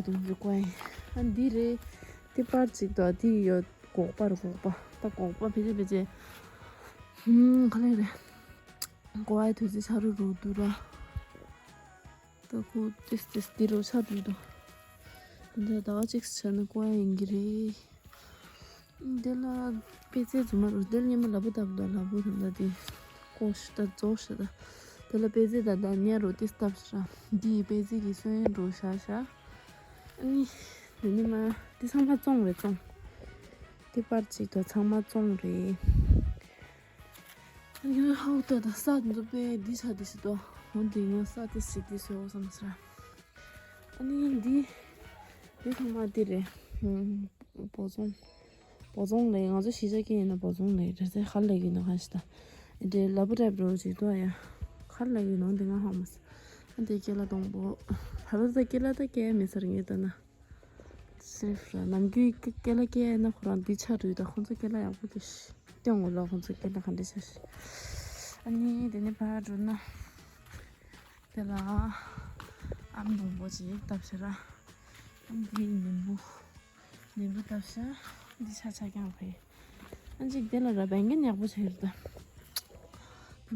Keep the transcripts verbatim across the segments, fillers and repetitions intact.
དུ་འཇུག་པ་ཡིན། ཨ་འདི་རེད། དེ་པར་ཅིག་དང་དེ་ཡོད། སྒོག་པར་སྒོག་པ། ད་སྒོག་པ་ཕལ་ཆེར་ཕལ་ཆེར། ཧུམ། ག་ལེ་རེད། སྒོག་པའི་དུས་ཚོད་ཆ་རུ་རུ་འདུག་ར། ད་ཁོ་ཏིས་ཏིས་འདི་རུ་ཆ་འདུག་འདུག་འདི་ཟླ་བ་གཅིག་ཕྱིན་ན་སྒོག་ཡ་ཡིན་གྱི་རེད། འདི་ལ་པད་ཚལ་རྫུན་མ་རུ་འདི་ལ་སྙེ་མ་ལ་བུ་བཏབ་འདུག་ལ་བུ་དང་ད་འདི་ཀོ་ཤི་ད་རྫོགས་ཤི་ད། འདི་ལ་པད་ཚལ་ད་ད་ཉ་རུ་ཏིས་བཏབ་ཤི་ར། འདི་ཡི་པད་ཚལ་གྱི་སོན་རུ་ཤ་ཤ། ཨ་ནི། འདི་ནི་མ། འདི་ཚང་མ་བཙོང་རེད་བཙོང་། འདི་པར་ཅིག་ད་ཚང་མ་བཙོང་རེད། ཨ་ནི་ཧའུ་ད་ད་ས་འདི་ཚོ་པད་འདི་ཆ་འདི་སི་ཏོ། འོ་འདི་ང་ས་འདི་སི་འདི་སོ་བསམ་ས། ཨ་ནི་འདི། འདི་ཚང་མ་འདི་རེད། ཧུམ། བོ་ཚོང་། བོ་ཚོང་ལས་ང་ཚོ་གཞིས་ཆགས་ཀྱི་ཡིན་ན་བོ་ཚོང་ལས་རེད་ཟེར་ཧ་ལས་ཀྱི་ནོ་ཧ་ཤི་ད། འདྲེ་ལ་བུ་རེབ་རོ་ཅིག་ཏོ་ཡ། ཧ་ལས་ཀྱི་ནོ་འདི་ང་ཧ་མ་སི། ཨ་འདི་ཀེ་ལ་སྡོང་པོ། ཧ་ལ་ད་ཀེ་ལ་ད་ཀེ་མི་སར་ངེ་ད་ན། སིར་ཕྲ་ནམ་རྒྱུན་ཀེ་ལ་ཀེ་ན་ཁོ་རང་འདི་ཆ་རུ་ད་ཁོང་ཚོ་ཀེ་ལ་ཡག་པོ་ཀེ་ཤི། སྟོན་འོ་ལ་ཁོང་ཚོ་ཀེ་ལ་ག་འདྲ་ཆ་ཤི། ཨ་ནི་དེ་ནི་ཕ་འགྲོ་ན། དེ་ལ་ཨམ་སྡོང་པོ་ཅིག་བཏབ་ཤི་ར། ཨམ་འདི་ནིམ་བུ། ནིམ་བུ་བཏབ་ཤི། འདི་ཆ་ཆ་ཀྱང་ཕེ། ཨ་ཅིག་དེ་ལ་ར་བེང་གན་ཡག་པོ་ཆེ་རེད་ད།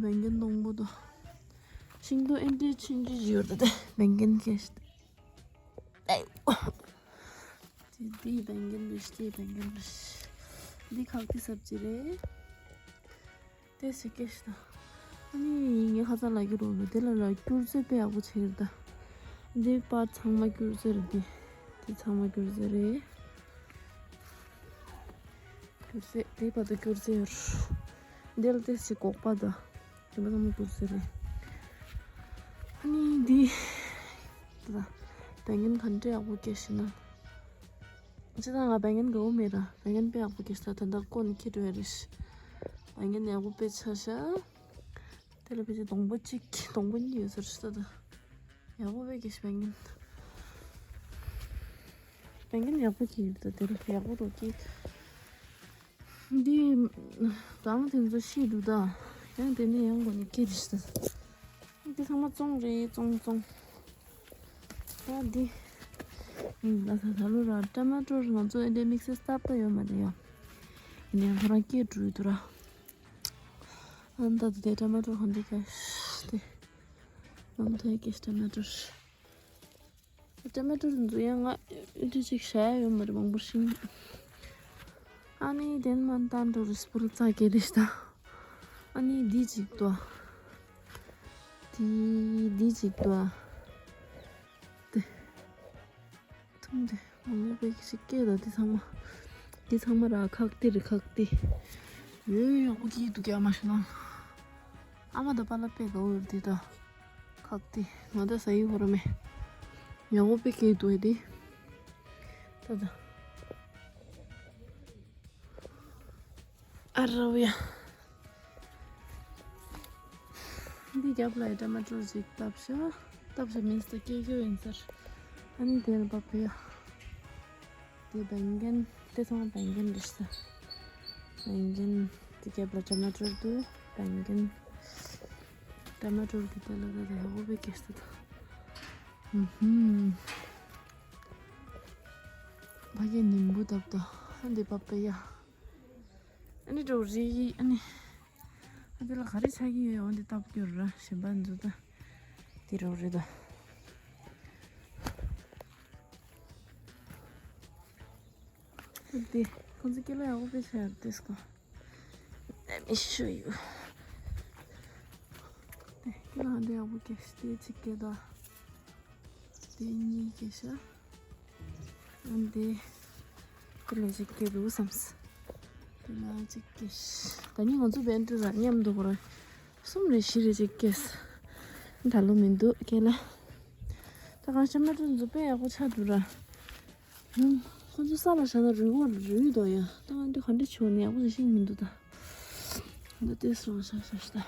བེང་གན་སྡོང་པོ་དོ། ཤིང་ཏོག་ཨེ་འདྲའི་ཆུང་ཆུང་ཞིག་ཡོད་ད་དེ་བེང་གན་ཁེ་ཤི། ཨེ། དེ་དེའི་བེང་གན་རེད་ཤི་དེའི་བེང་གན་རེད་ཤི། འདི་ཁག་ཏི་སབ་ཅི་རེད། དེ་སི་ཀེ་ཤི་ད། ཨ་ནི་ངས་ཁ་ཚ་ལ་གི་རོ་རོ་དེ་ལ་ལ་སྐྱུར་རྩི་དཔེ་ཡག་པོ་བྱེད་ཀྱི་རེད་ད། འདི་པར་ཚང་མ་སྐྱུར་རྩི་རེད་འདི། འདི་ཚང་མ་སྐྱུར་རྩི་རེད། སྐྱུར་རྩི་དེ་བར་དུ་སྐྱུར་རྩི་ཡོད། འདི་ལ་དེ་སི་སྒོག་པ་ད། དེ་མ་ཚང་མ་སྐྱུར་རྩི་རེད། ཨ་ནི་འདི། ད་བེང་གན་ག་འདྲ་ཡག་པོ་སྐྱེ་ཤི་ན། ཅི་ད་ང་བེང་གན་གོ་མེད་ར། བེང་གན་དཔེ་ཡག་པོ་སྐྱེ་ཤི་ད་ད་ལྟ་ཀོན་ཁྱེར་འགྲོ་ཡ་རེད་ཤི། བེང་གན་ཡག་པོ་དཔེ་ཆ་ཤ། དེ་ལ་ཕལ་ཆེར་སྡོང་པོ་གཅིག་སྡོང་པོ་གཉིས་ཡོད་ཟེར་ཤི་ད། ཡག་པོ་དཔེ་སྐྱེ་ཤི་བེང་གན། བེང་གན་ཡག་པོ་སྐྱེ་ཡོད་ད་དེ་ལ་ཡག་པོ་རོ་སྐྱེ། འདི། དང་དེ་ཚོ་ཤི་འདུག་ད། ཡང་དེ་ནས་ཡང་གོ་ནས་སྐྱེ་རེད་ཤི་ད། འདི་ཚང་མ་བཙོང་རེད་བཙོང་བཙོང་། ད་འདི། ཡིན་ལ་ད་ད་ལོ་ར་ཊ་མ་ཊོ་ང་ཚོ་ཨེ་འདྲའི་དམིགས་བསལ་སྟབས་ད་ཡོད་མ་རེད་ཡ། ཡིན་ཡང་ཁོ་རང་སྐྱེ་འགྲོ་ཡོད་དུ་ར། ཨ་ད་ད་དེ་ཊ་མ་ཊོ་གང་འདི་ག་དེ། ནམ་ཐའི་ཀེ་ཊ་མ་ཊོ། ཊ་མ་ཊོ་འཛུ་ཡང་ང་འདི་ཅིག་བྱ་ཡ་ཡོད་མ་རེད་མང་པོ་ཤིང་། ཨ་ནི་དེན་མན་ཏན་ཏོ་རི་སྤུར་ཙ་གེ་དེ་ཤི་ད། ཨ་ནི་འདི་ཅིག་ཏོ། དེ་འདི་ཅིག་ཏོ། དེ། ཐུང་དེ་མང་པོ་ཞིག་སྐྱེས་ད་དེ་ཚང་མ། དེ་ཚང་མ་ར་ཁག་དེ་རེད་ཁག་དེ། ཡོད་ཡོད་ཡག་པོ་སྐྱེས་འདུག་ཀྱ་མ་ཤི་ན། ཨ་མ་ད་པ་ལ་དཔེ་དགའ་བོ་ཡོད་དེ་ད། ཁག་དེ་ང་ད་ས་ཡི་ཧོ་ར་མེ། ཡག་པོ་དཔེ་སྐྱེས་འདུག་ཨེ་དེ། ད་ད། ཨ་ར་བ་ཡ། འདི་རྒྱབ་ལ་ཡི་ཊ་མ་ཊོ་ཅིག་བཏབ་ཤག་བཏབ་ཤག་མིན་སྟེ་སྐྱེ་རྒྱུ་ཡིན་ཟེར། ཨ་ནི་དེར་བབས་ཡ། དེ་བེང་གན་དེ་ཚང་བེང་གན་རེད་ཤག་བེང་གན་དེ་རྒྱབ་ལ་ཊ་མ་ཊོ་འདུག་བེང་གན། ཊ་མ་ཊོ་གི་དེ་ལ་དེ་དེ་ཧོ་བེ་ཀེ་སྟེ་ད། ཧུམ་ཧུམ། ཕ་གི་ནིམ་བུ་བཏབ་ད། ཨ་འདི་བབས་པ་ཡ། ཨ་ནི་འགྲོ་རེད་ཨ་ནི། ཨ་འདི་ལ་ག་རེ་ཆགས་ཀྱི་ཡོད་འོ་འདི་བཏབ་སྐྱོར་ར་གཞན་པ་འཛུ་ད། འདི་རོ་རེད་ད། ཨ་འདི་ཁོང་ཚོ་སྐེ་ལ་ཡག་པོ་དཔེ་ཆ་ཡག་ཏེས་ཀ Let me show you. ཨ་འདི་ཡག་པོ་སྐྱེ་ཤི་དེ་ཅིག་སྐྱེ་ད། དེ་གཉིས་སྐྱེས་ཤག་ཨ་འདི། དེ་ལས་ཅིག་སྐྱེས་འདུག་བསམས། དེ་ལ་ཅིག་སྐྱེས་ཤག་ད་ནི་ང་ཚོ་བན་ཏི་ར་མཉམ་དུ་གོ་ར། གསུམ་རེ་བཞི་རེ་ཅིག་སྐྱེས། ད་ལོ་མི་འདུག་སྐྱེས་ལ། ད་གང་ཤ་མ་ཏུ་འཛུ་དཔེ་ཡག་པོ་ཆགས་འདུག་ར། ཡང་ཁོ་ཚོ་ས་ལ་བཞག་ན་རུལ་བ་རུལ་འདུག་ཡ། ད་ང་འདི་ག་འདྲ་བྱུང་ནས་ཡག་པོ་ཞིག་མི་འདུག་ད། ད་ལྟའི་སོ་ཤ་ཤ་ཤ་ད།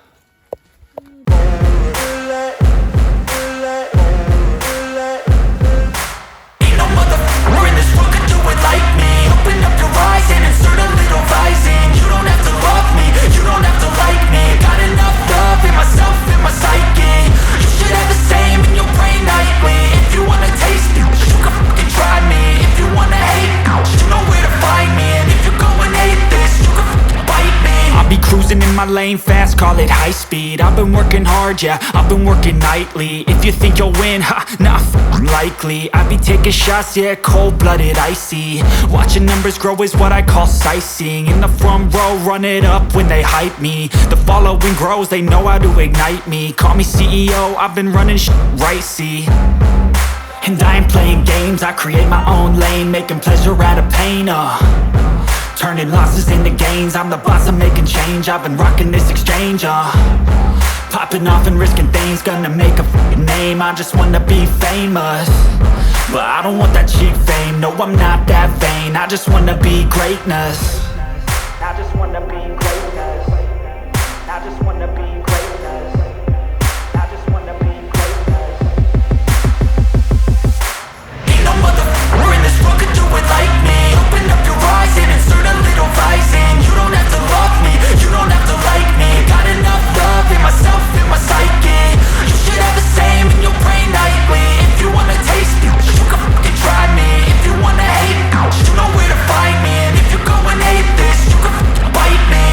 Ain't no motherfucker in this world could do it like me. Open up your eyes and insert a little rising. You don't have to love me, you don't have to like me. Got enough love in myself, in my psyche. You should have the same in your brain nightly. If you wanna taste it, you can fucking My lane fast, call it high speed. I've been working hard, yeah, I've been working nightly. If you think you'll win, ha, not f- likely. I be taking shots, yeah, cold blooded, icy. Watching numbers grow is what I call sightseeing. In the front row, run it up when they hype me. The following grows, they know how to ignite me. Call me C E O, I've been running sh- right, see. And I ain't playing games, I create my own lane, making pleasure out of pain, uh. Turning losses into gains, I'm the boss, I'm making change, I've been rocking this exchange, uh. Popping off and risking things, gonna make a fucking name, I just wanna be famous. But I don't want that cheap fame, no, I'm not that vain, I just wanna be greatness. I just wanna be greatness. I just wanna be greatness. I just wanna be greatness. Ain't no motherfucker in this world could do it like me. Open up your eyes and insert a little rising. You don't have to love me, you don't have to like me. Got enough love in myself, in my psyche. You should have the same in your brain nightly. If you wanna taste me, you can fucking try me. If you wanna hate me, you know where to find me. And if you go and hate this, you can fucking bite me.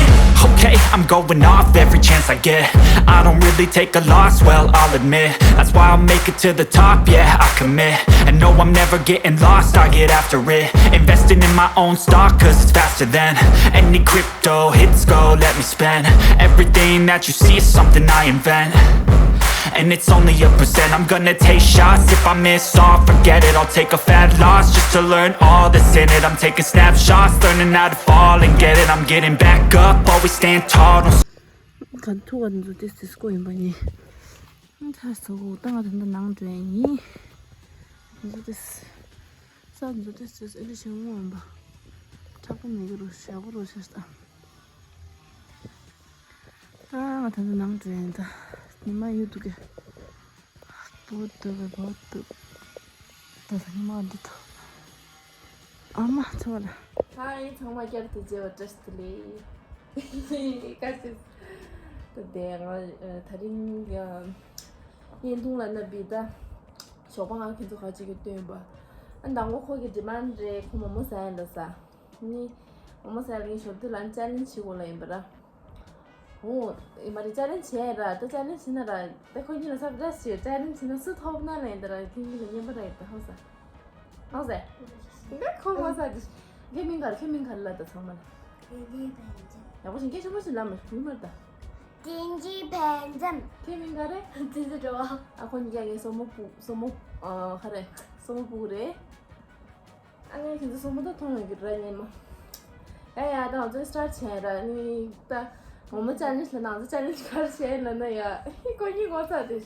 Okay, I'm going off every chance I get. I don't really take a loss, well, I'll admit. That's why I'll make it to the top, yeah, I commit. And no, I'm never getting lost, I get after it. Investing in my own stock, cause it's faster than any crypto hits go. Let me spend everything that you see is something I invent. And it's only a percent. I'm gonna take shots. If I miss all, forget it. I'll take a fat loss just to learn all that's in it. I'm taking snapshots, learning how to fall and get it. I'm getting back up, always stand tall. Don't ག་ཐུག་ག་འཛུལ་ཏེ་སི་སྐོ་ཡིན་པ་ནི། ད་སོ་གོ་ད་ང་ད་ནང་འགྲོ་ཡིན། འཛུལ་ཏེ་ས་འཛུལ་ཏེ་སི་ཨེ་ལི་ཤང་ངོ་ཡིན་པ། དྲག་པོ་མེད་གི་རུ་ཞག་པོ་རུ་ཤ་སྟ། ཨ་ང་ད་ནང་འགྲོ་ཡིན་ད། ཉི་མ་ཡོད་འདུག་གི། བོད་དུ་བོད་དུ། ད་ཉི་མ་འདི་ཐོ། ཨ་མ་ཚོ་ལ། ཧའི་ཚང་མ་བསྐྱར་དུ་མཇལ་བ་བཀྲ་ཤིས་བདེ་ལེགས། བཀྲ་ཤིས། ད་དེ་ང་ད་རིང་ཡ་བརྙན་ཐུང་ལ་ན་བི་ད། ཞོགས་པ་ང་ཁྱེད་ཚོ་ཁ་ཅིག་གི་སྟོན་པ། ཨ་མདང་དགོང་ཁོ་གི་ཌི་མན་རེད། ཁོ་མོ་མོ་ཟ་ཡིན་ད་ཟ། ནི། མོ་མོ་ཟ་ལ་ངའི་ཞོར་དུ་ལ་ཅ་ལེན་བྱེད་དགོས་ལ་ཡིན་པ་ར། ཨོ། ཨེ་མ་རེད། ཅ་ལེན་བྱས་ར། ད་ཅ་ལེན་བྱས་ན་ར། ད་ཁོ་གཉིས་ལ་སབ་ར་ཞེས་ཅ་ལེན་བྱས་ན་སུ་ཐོབ་ན་ལན་ད་ར་ཁྱེད་གཉིས་ལ་བརྙན་པ་ར་ཡིན་ད་ཧང་ས། ཧང་ས། ད་ཁོ་མ་ས་དེ། ཁྱེད་མིང་ག་རེ། ཁྱེད་མིང་ག་རེ་ལ་ད་ཚང་མ་ལ། ཡག་པོ་བྱུང་། སྐད་ཆ་མ་ཞིག་ལ་མ་ཞིག་བུ་མར་ད། ཏིན་ཅི་ཕན་ཙམ། ཁྱེད་མིང་ག་རེ། ཙི་ཙི་འགྲོ་བ། ཨ་ཁོ་གཉིས་ཀ་ངའི་སོ་མོ་སྤུ་སོ་མོ། ཨ་ཁ་རེ། སོ་མོ་སྤུ་གུ་རེད། ཨ་ངས་ཁྱེད་ཚོ་སོ་མོ་ད་མཐོང་ཡོད་ཀྱི་ར་ཉན་མ། ཡ་ཡ་ད་ང་ཚོའི་སི་ཊར་བྱས་ར་ནི་ད། ངོ་མ་ཅ་ལེན་ལ་ནང་ཚོ་ཅ་ལེན་ག་རེ་བྱས་ལ་ན་ཡ། ཁོ་གཉིས་ངོ་ཚ་དེ།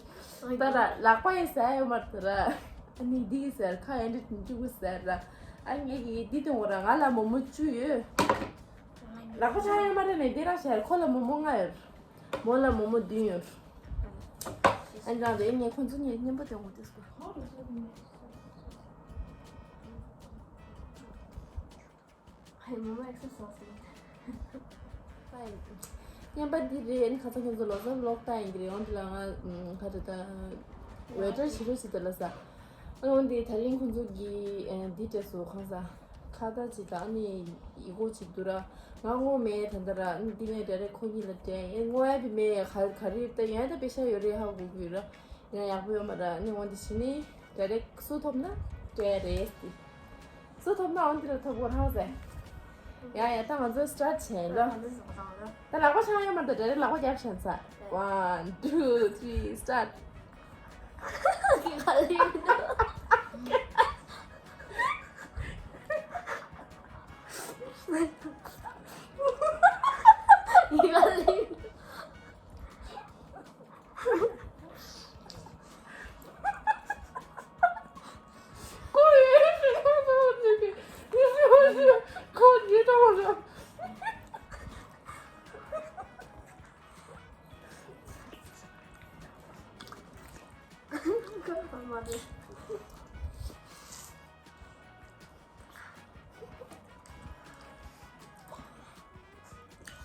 ད་ར་ལག་པ་ཡི་ཟ་ཡོད་མ་རེད་ད་ར། ཨ་ནི་འདི་ཟེར་ཁ་ཡ་འདྲི་འཇུག་ཟེར་ར། ཨ་ངས་ཀྱི་འདི་སྟོན་གོ་ར། ང་ལ་མོ་མོ་བཅུ་ཡོད། ལག་པ་ཆག་ཡོད་མ་རེད་ནས་འདི་ར་བྱས། ཁོ་ལ་མོ་མོ་ལྔ་ཡོད། མོ་ལ་མོ་མོ་བདུན་ཡོད། ཨ་འདྲ་རེད། ངས་ཁོ་ཚོ་གཉིས་མཉམ་པོ་སྟོན་གོ་དེ་སྐོར། ཧེ་མོ་མ་ཨེག་སར་སའི་སི་ཡིན། བརྙན་པ་འདི་རེད། ཨ་ནི་ཁ་སང་ཁྱེད་ཚོ་ལོ་གསར་ཝི་ལོག་བཏང་ཡིན་གྱི་རེད། འོན་ཏེ་ལ་ང་ཁ་རེད་ད། ཝེ་ཊར་བྱེད་རོགས་བྱེད་དེ་ལ་ས། ཨ་འོན་ཏེ་ད་རིང་ཁོང་ཚོ་གིས་འདི་སྤྲད་སོང་། ཁ་སང་ཁ་བརྡ་བྱེད་ད་ཨ་ནི་ཡི་གོ་བྱེད་འདུག་ར། ང་ངོ་མེད་ད་ད་ར། ཨ་ནི་འདི་ནས་ཌའི་རེག་ཁོ་གཉིས་ལ་སྤྲད་ཡིན། ངོ་ཡ་བི་མེད། ག་ག་རེ་ད་ཡོན་ད་པེ་ཤ་ཡོད་རེད་ཧ་གོ་གི་ཡོད་ར། ཡང་ཡག་པོ་ཡོད་མ་ར། ཨ་ནི་འོན་ཏེ་གཞི་ནས་ཌའི་རེག་སུ་ཐོབ་ན་སྤྲད་རེད་ཟེར། སུ་ཐོབ་ན་འོན་ཏེ་ལ་ཐོབ་གོ་ཧང་ཟེར། ཡ་ཡ་ད་ང་ཚོ་སི་ཊར་བྱས་ལོ། ད་ལག་པ་འཆང་ཡོད་མ་རེད། ཌའི་རེག་ལག་པ་རྒྱབ་བྱས་ས། One, two, three, start.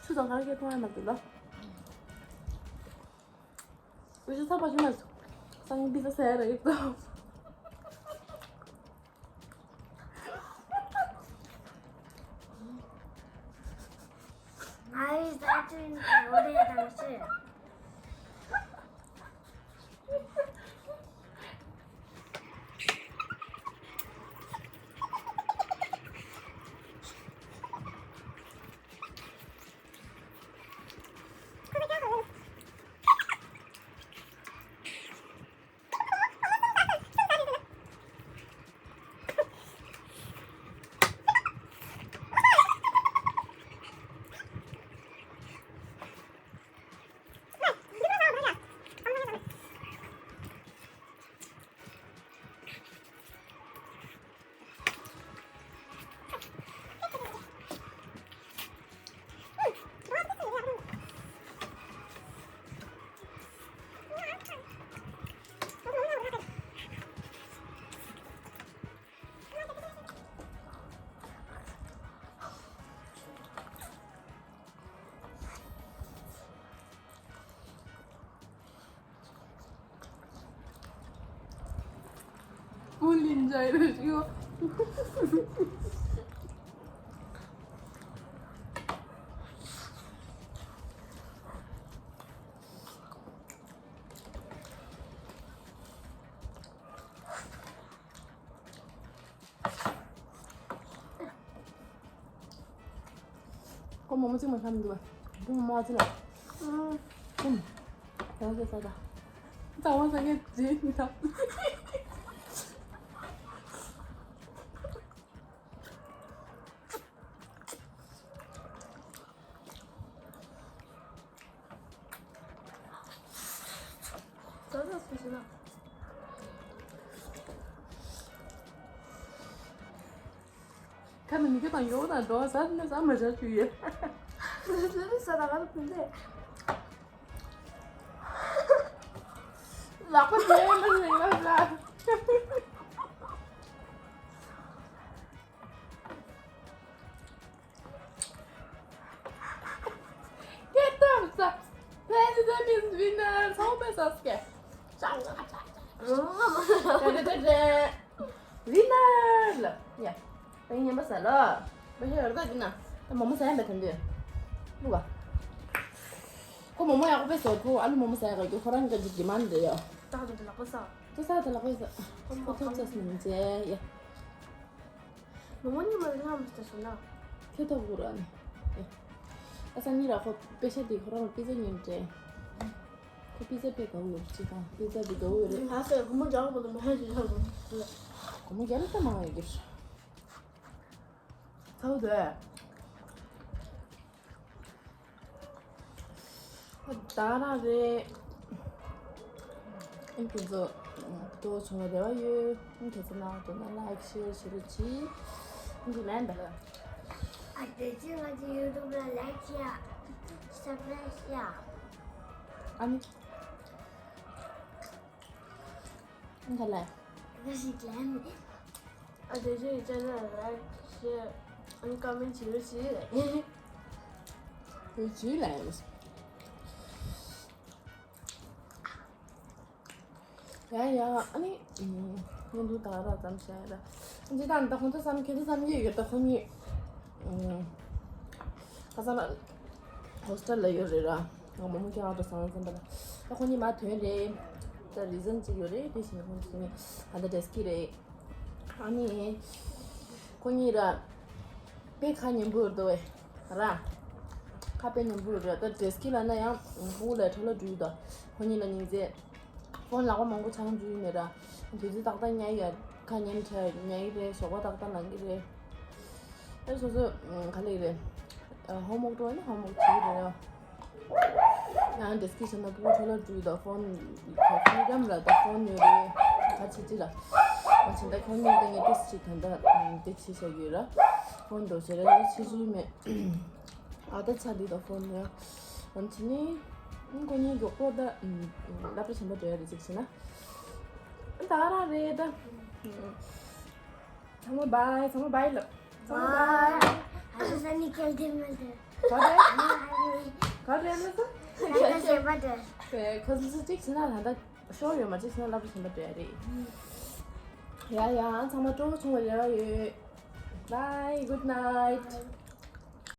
ཆུ་དང་ག་རེ་གཏོང་ཡ་མ་འདུག་ལ། ཨུ་ཅག་ཚ་པ་ཅི་མ་སོང་། སང་ཉིན་པི་ཛ་ཟ་ཡ་ར་ཡོད་དོ། ང་ཡི་ས་ཆུ་ཡིན། ཨུ་ལིན་ཇའི་རུ་ཡོ། ཁོ་མོ་མོ་གཅིག་མ་ཤམ་འདུག་བ། ཁོ་མོ་མོ་ཨ་ཙི་ལ། ཨུམ། ཁོ་མོ། ད་ཟ་ཟ་ད། ད་བ་ཟ་ངས་ཟིན་ད། ཟ་ཟ་སུ་ཟིན་ན། ཁ་ན་མི་ཁ་དང་ཡོག་དང་འགྲོ་ཟ་ན་ཟ་མ་བྱ་རྒྱུ་ཡོད། ཟ་ཟ་ཟ་ད་ག་ལ་ཕུན་ཚེ། ལག་པ་དེ་མི་ལེགས་ལ་ཟ། Get them, sir. President is winner. How many subscribe? Winner. ལ། ཡ། ད་ངས་ཉན་པ་ཟ་ལ། མ་ཤེས་ར་ད་འདི་ན། ད་མོ་མོ་ཟ་ཡ་མེད་ཐོན་དུས། ལུག་ག་ཁོ་མོ་མོ་ཡག་པོ་བཟོ། ཁོ་ཨ་ལུ་མོ་མོ་ཟ་ཡ་ག་རྒྱུ་ཁོ་རང་གི་འཇིག་དི་མ་འདི་ཡོ། ད་ད་ད་ལག་པ་ཟ། ད་ཟ་ད་ལག་པ་ཟ། ཁོ་ཐབ་ཆ་སི་མི་མཛེས་ཡ། མོ་མོ་ཉི་མ་ལ་ང་མི་ལྟ་སོང་ན། ཁྱོད་ཐོག་གུ་ར་ནི། ཨ་ས་ཉི་ར་ཁོ་པེ་ཤ་དེ་ཁོ་རང་ལ་པི་ཛ་ཉོས་འདྲེ། ཁོ་པི་ཛ་དཔེ་དགའ་བོ་ཡོད་ཅི་དང་པི་ཛ་དེ་དགའ་བོ་ཡོད་རེད། ང་ཚོས་སྒོར་མོ་འཇོག་པ་དང་མ་ཧ་ཅི་ཡོད་རེད། སྒོར་མོ་རྒྱ་ལ་ལྟ་མ་ཡོད་ཀྱི་རེད། ཚ་བོ་དེ། ད་རང་རེད། ཨིན་དེ་ཚོ་ཏོ་བྱུང་བ་རེ་བ་ཡོད། ཨིན་དེ་ཚོ་ནང་དུ་ན་ལའིག་ཤེར་ཞུ་རུ་ཅི། ཨིན་དེ་མེན་པ། ཨ་དེ་ཅི་ང་ཚོ་ཡུ་ཊུབ་ལ་ལའིག་ཤེར་སབ་སི་ཀ་རའིབ་ཤེར། ཨ་ནི། ཨིན་ག་ལ། ང་ཞིག་ལན། ཨ་དེ་ཅི་ཅེ་ནལ་ལའིག་ཤེར་ཨན་ཀོ་མེན་ཊི་བྱེད་རུ་ཅི། བོད་ཇུས་ལ་ཡིན། ཡ་ཡ་ཨ་ནི། ངས་འདུག་ད་ར་ཙམ་བཤད་ཡ་ད། འཇི་ད་ད་ཁོང་ཚོ་བསམ་ཁྱེད་ཚོ་བསམ་གྱི་ཡོད་ད་ཁོ་གཉིས། ཁ་སང་ལ་ཧོ་སི་ཊེལ་ལ་ཡོད་རེད་ར། ང་མོ་མོ་ཁྱེད་ཨ་ཏོ་སང་བསམ་པ་ལ། ད་ཁོ་གཉིས་མ་ཐོན་རེད། ད་རི་ཛན་གཅིག་ཡོད་རེད། དེ་བཞིན་ཁོང་ཚོ་གཉིས་ད་ལྟ་ཌེ་སི་ཀི་རེད། ཨ་ནི། ཁོ་གཉིས་ར། དཔེ་ཁ་ཉན་པོ་རེད་དོ་བས། ར། ཁ་དཔེ་ཉན་པོ་རེད་ད་ཌེ་སི་ཀི་ལ་ན་ཡང་ཕྲུ་གུ་ལ་ཁྲ་ལ་འགྲུལ་དོ། ཁོ་གཉིས་ལ་ཉིན་ཚེ། ཕོན་ལག་པ་མང་པོ་ཆང་འགྲུལ་ནས་ར། དུས་ཚོད་ཏག་ཏག་ཉལ་ཡ། ཁ་ཉན་ཁྲ་ཉལ་གི་རེད། ཞོགས་པ་ཏག་ཏག་ལངས་གི་རེད། ཨེ་སོ་སོ་ག་ལེ་རེད། ཧོམ་ཝོག་འགྲོ་ནི་ཧོམ་ཝོག་བྱེད་གི་རེད། ཡང་ཌེ་སི་ཀི་ཤན་ན་ཕྲུ་གུ་ཁྲ་ལ་འགྲུལ་དོ། ཕོན་ཁ་ཁྱི་རམ་ལ་ད་ཕོན་ཉོས་རེད། ཁ་ཆི་ཆི་ལ། ང་ཆེན་ད་ཁོང་གཉིས་ད་ངས་ཏེ་ཆི་ད་ད་ཏེ་ཆི་བྱ་གི་ར། ཕོན་འགྲོ་བྱེད་ར་ནི་ཆི་ཆི་མེད། ཨ་ད་ཆ་འདི་ད་ཕོན་ཉོས། ང་ཆི་ནི། ཁོ་གཉིས་མགྱོགས་པོ་ད་སློབ་གྲྭ་ཆེན་པོ་འགྲོ་ཡ་རེད་ཅིག་བྱས་ན། ད་ར་རེད་ད། ཚང་མ་བའི། ཚང་མ་བའི་ལབ། ཚང་མ་བའི། ཨ་ས་ནི་ཁེལ་དེ་མ་དེ། ག་རེ། ག་རེ་ལ་ས། ད་ད་ཞེས་པ་དེ། ཁོ་ཚོ་ཚོ་གཅིག་བྱས་ན་ད་ད་ཤོར་ཡོད་མ་གཅིག་བྱས་ན་སློབ་གྲྭ་ཆེན་པོ་འགྲོ་ཡ་རེད། ཡ་ཡ་ཚང་མ་སྤྲོ་བོ་བྱུང་བ་རེ་བ་ཡོད། Bye, good night.